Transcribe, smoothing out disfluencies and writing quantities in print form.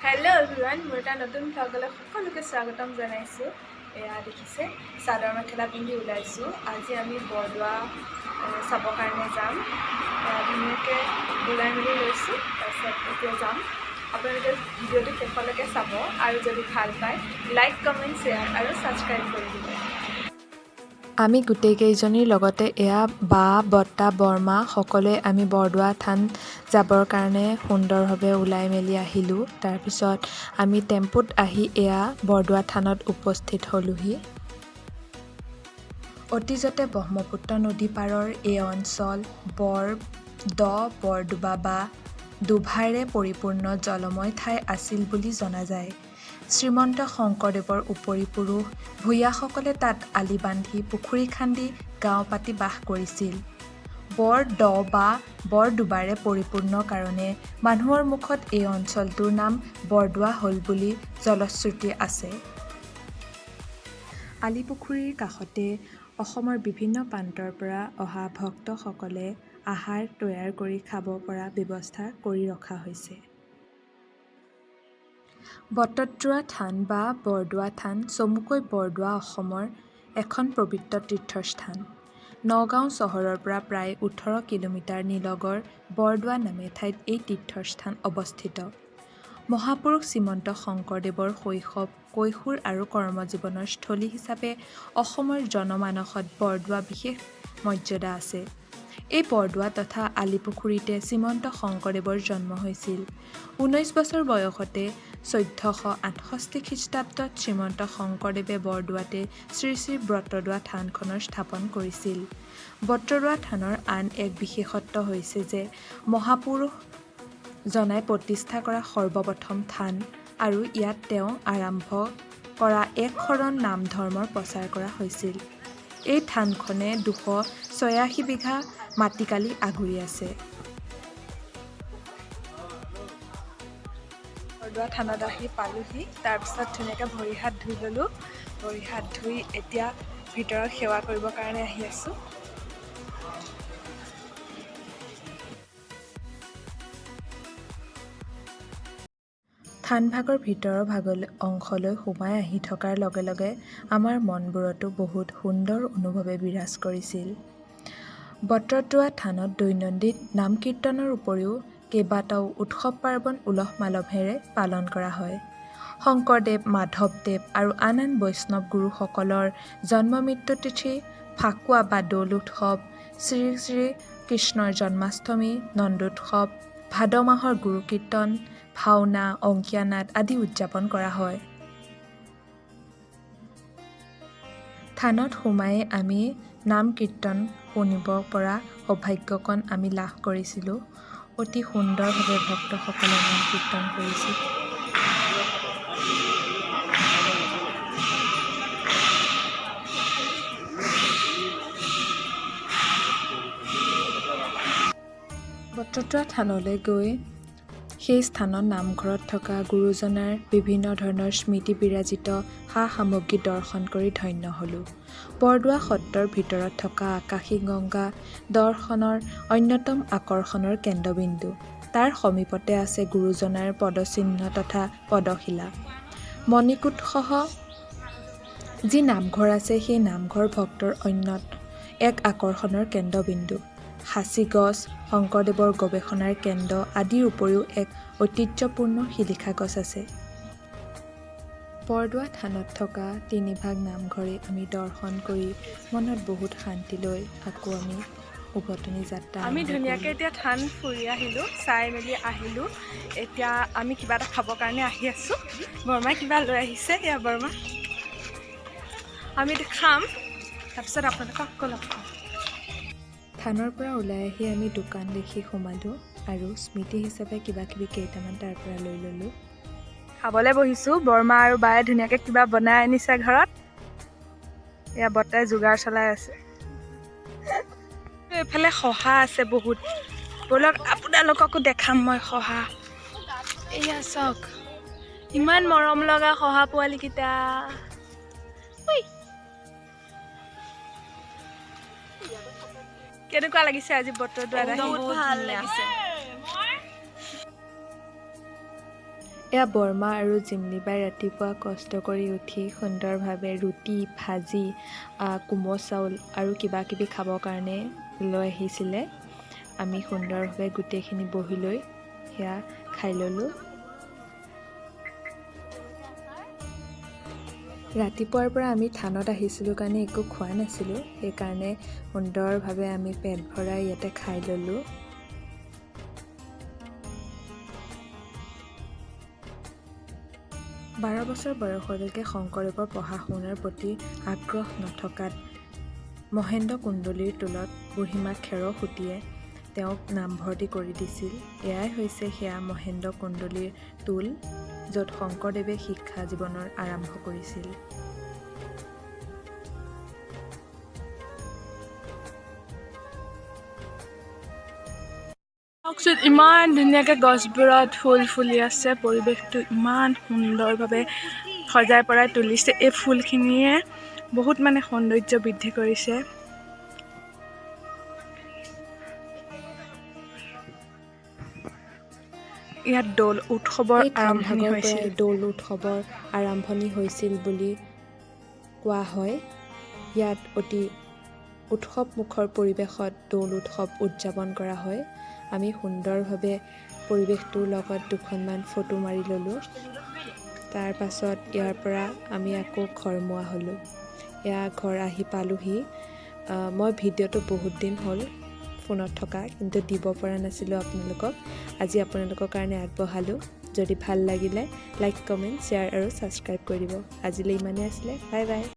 Hello' everyone, মোৰ এটা নতুন ভ্লগলৈ সকলোকে স্বাগতম জনাইছোঁ। এয়া দেখিছে, চাদৰ মেখেলা পিন্ধি ওলাইছোঁ। আজি আমি বৰদোৱা চাবৰ কাৰণে যাম। ধুনীয়াকৈ ওলাই মেলি লৈছোঁ, তাৰপিছত এতিয়া যাম। আপোনালোকে ভিডিঅ'টো শেষলৈকে চাব আৰু যদি ভাল পায় লাইক, কমেণ্ট, শ্বেয়াৰ আৰু ছাবস্ক্ৰাইব কৰি দিব। আমি গোটেইকেইজনীৰ লগতে এয়া বা, বৰ্তা, বৰমা সকলোৱে আমি বৰদোৱা থান যাবৰ কাৰণে সুন্দৰভাৱে ওলাই মেলি আহিলোঁ। তাৰপিছত আমি টেম্পুত আহি এয়া বৰদোৱা থানত উপস্থিত হ'লোহি। অতীজতে ব্ৰহ্মপুত্ৰ নদী পাৰৰ এই অঞ্চল বৰ দ, বৰডোবা বা ডোভাৰে পৰিপূৰ্ণ জলময় ঠাই আছিল বুলি জনা যায়। শ্ৰীমন্ত শংকৰদেৱৰ উপৰিপুৰুষ ভূঞাসকলে তাত আলি বান্ধি, পুখুৰী খান্দি গাঁও পাতি বাস কৰিছিল। বৰ দ বা বৰডোবাৰে পৰিপূৰ্ণ কাৰণে মানুহৰ মুখত এই অঞ্চলটোৰ নাম বৰদোৱা হ'ল বুলি জনশ্ৰুতি আছে। আলিপুখুৰীৰ কাষতে অসমৰ বিভিন্ন প্ৰান্তৰ পৰা অহা ভক্তসকলে আহাৰ তৈয়াৰ কৰি খাব পৰা ব্যৱস্থা কৰি ৰখা হৈছে। বটদ্ৰৱা থান বা বৰদোৱা থান, চমুকৈ বৰদোৱা, অসমৰ এখন পবিত্ৰ তীৰ্থস্থান। নগাঁও চহৰৰ পৰা প্ৰায় 18 কিলোমিটাৰ নিলগৰ বৰদোৱা নামে ঠাইত এই তীৰ্থস্থান অৱস্থিত। মহাপুৰুষ শ্ৰীমন্ত শংকৰদেৱৰ শৈশৱ, কৈশোৰ আৰু কৰ্মজীৱনৰ স্থলী হিচাপে অসমৰ জনমানসত বৰদোৱা বিশেষ মৰ্যাদা আছে। এই বৰদোৱা তথা আলিপুখুৰীতে শ্ৰীমন্ত শংকৰদেৱৰ জন্ম হৈছিল। 19 বছৰ বয়সতে 1468 খ্ৰীষ্টাব্দত শ্ৰীমন্ত শংকৰদেৱে বৰদোৱাতে শ্ৰী শ্ৰী বটদ্ৰৱা থানখনৰ স্থাপন কৰিছিল। বটদ্ৰৱা থানৰ আন এক বিশেষত্ব হৈছে যে মহাপুৰুষ জনাই প্ৰতিষ্ঠা কৰা সৰ্বপ্ৰথম থান আৰু ইয়াত তেওঁ আৰম্ভ কৰা এক শৰণ নাম ধৰ্মৰ প্ৰচাৰ কৰা হৈছিল। এই থানখনে 286 বিঘা মাটিকালি আগুৰি আছে। বৰদোৱা থানত আহি পালোহি। তাৰপিছত ধুনীয়াকৈ ভৰি হাত ধুই ল'লোঁ। ভৰি হাত ধুই এতিয়া ভিতৰত সেৱা কৰিবৰ কাৰণে আহি আছোঁ। থানভাগৰ ভিতৰৰ ভাগলৈ অংশলৈ সোমাই আহি থকাৰ লগে লগে আমাৰ মনবোৰতো বহুত সুন্দৰ অনুভৱে বিৰাজ কৰিছিল। বটদ্ৰৱা থানত দৈনন্দিন নাম কীৰ্তনৰ উপৰিও কেইবাটাও উৎসৱ পাৰ্বণ উলহ মালহেৰে পালন কৰা হয়। শংকৰদেৱ, মাধৱদেৱ আৰু আন আন বৈষ্ণৱ গুৰুসকলৰ জন্ম মৃত্যু তিথি, ফাকুৱা বা দৌল উৎসৱ, শ্ৰী শ্ৰী কৃষ্ণৰ জন্মাষ্টমী, নন্দোৎসৱ, ভাদ মাহৰ গুৰু কীৰ্তন, ভাওনা, অংকীয়া নাট আদি উদযাপন কৰা হয়। থানত সোমায়ে আমি নাম কীৰ্তন শুনিব পৰা সৌভাগ্যকণ আমি লাভ কৰিছিলোঁ। অতি সুন্দৰভাৱে ভক্তসকলে নাম কীৰ্তন কৰিছিল। বটদ্ৰৱা থানলৈ গৈ সেই স্থানত নামঘৰত থকা গুৰুজনাৰ বিভিন্ন ধৰণৰ স্মৃতি বিৰাজিত সা সামগ্ৰী দৰ্শন কৰি ধন্য হ'লোঁ। বৰদোৱা সত্ৰৰ ভিতৰত থকা আকাশী গংগা দৰ্শনৰ অন্যতম আকৰ্ষণৰ কেন্দ্ৰবিন্দু। তাৰ সমীপতে আছে গুৰুজনাৰ পদচিহ্ন তথা পদশিলা। মণিকূটসহ যি নামঘৰ আছে, সেই নামঘৰ ভক্তৰ অন্য এক আকৰ্ষণৰ কেন্দ্ৰবিন্দু। সাঁচি গছ, শংকৰদেৱৰ গৱেষণাৰ কেন্দ্ৰ আদিৰ উপৰিও এক ঐতিহ্যপূৰ্ণ শিলিখা গছ আছে। বৰদোৱা থানত থকা তিনিভাগ নামঘৰেই আমি দৰ্শন কৰি মনত বহুত শান্তি লৈ আকৌ আমি উভতনি যাত্ৰা আমি আৰম্ভ ধুনীয়াকৈ কৰিলোঁ। এতিয়া থান ফুৰি আহিলোঁ, চাই মেলি আহিলোঁ। এতিয়া আমি কিবা এটা খাবৰ কাৰণে আহি আছোঁ। বৰমাই কিবা লৈ আহিছে। এয়া বৰমা। আমি এতিয়া খাম, তাৰপিছত আপোনালোকক আকৌ লগ পাম। থানৰ পৰা ওলাই আহি আমি দোকান দেখি সোমালোঁ আৰু স্মৃতি হিচাপে কিবা কিবি কেইটামান তাৰ পৰা লৈ ল'লোঁ। খাবলৈ বহিছোঁ। বৰমা আৰু বায়ে ধুনীয়াকৈ কিবা বনাই আনিছে ঘৰত। এয়া বৰ্তাই যোগাৰ চলাই আছে। এইফালে শহা আছে বহুত। ব'লক, আপোনালোককো দেখাম মই শহা। এয়া চাওক, ইমান মৰম লগা শহা পোৱালিকেইটা। উই। কেনেকুৱা লাগিছে আজি বটদ্ৰৱাত আহি? বহুত ভাল লাগিছে। এয়া বৰমা আৰু জিমনিবাই ৰাতিপুৱা কষ্ট কৰি উঠি সুন্দৰভাৱে ৰুটি, ভাজি, কোমল চাউল আৰু কিবা কিবি খাবৰ কাৰণে লৈ আহিছিলে। আমি সুন্দৰভাৱে গোটেইখিনি বহি লৈ সেয়া খাই ল'লোঁ। ৰাতিপুৱাৰ পৰা আমি থানত আহিছিলোঁ কাৰণে একো খোৱা নাছিলোঁ, সেইকাৰণে সুন্দৰভাৱে আমি পেট ভৰাই ইয়াতে খাই ল'লোঁ। 12 বছৰ বয়সলৈকে শংকৰদেৱৰ পঢ়া শুনাৰ প্ৰতি আগ্ৰহ নথকাত মহেন্দ্ৰ কুন্দলীৰ টোলত বুঢ়ীমাক খেৰসূতীয়ে তেওঁক নামভৰ্তি কৰি দিছিল। এয়াই হৈছে সেয়া মহেন্দ্ৰ কুন্দলীৰ টোল, য'ত শংকৰদেৱে শিক্ষা জীৱনৰ আৰম্ভ কৰিছিল। চাওকচোন, ইমান ধুনীয়াকৈ গছবোৰত ফুল ফুলি আছে। পৰিৱেশটো ইমান সুন্দৰভাৱে সজাই পৰাই তুলিছে। এই ফুলখিনিয়ে বহুত মানে সৌন্দৰ্য বৃদ্ধি কৰিছে। ইয়াত দৌল উৎসৱৰ এই আৰম্ভণি থানভাগৰ হৈছিল। পৰাই দৌল উৎসৱৰ আৰম্ভণি হৈছিল বুলি কোৱা হয়। ইয়াত অতি উৎসৱমুখৰ পৰিৱেশত দৌল উৎসৱ উদযাপন কৰা হয়। আমি সুন্দৰভাৱে পৰিৱেশটোৰ লগত দুখনমান ফটো মাৰি ল'লোঁ। তাৰ পাছত ইয়াৰ পৰা আমি আকৌ ঘৰমুৱা হ'লোঁ। এয়া ঘৰ আহি পালোহি। মই ভিডিঅ'টো বহুত দিন হ'ল ফোনত থকা, কিন্তু দিব পৰা নাছিলোঁ আপোনালোকক। আজি আপোনালোকৰ কাৰণে আগবঢ়ালোঁ। যদি ভাল লাগিলে লাইক, কমেণ্ট, শ্বেয়াৰ আৰু ছাবস্ক্ৰাইব কৰি দিব। আজিলৈ ইমানেই আছিলে। Bye bye.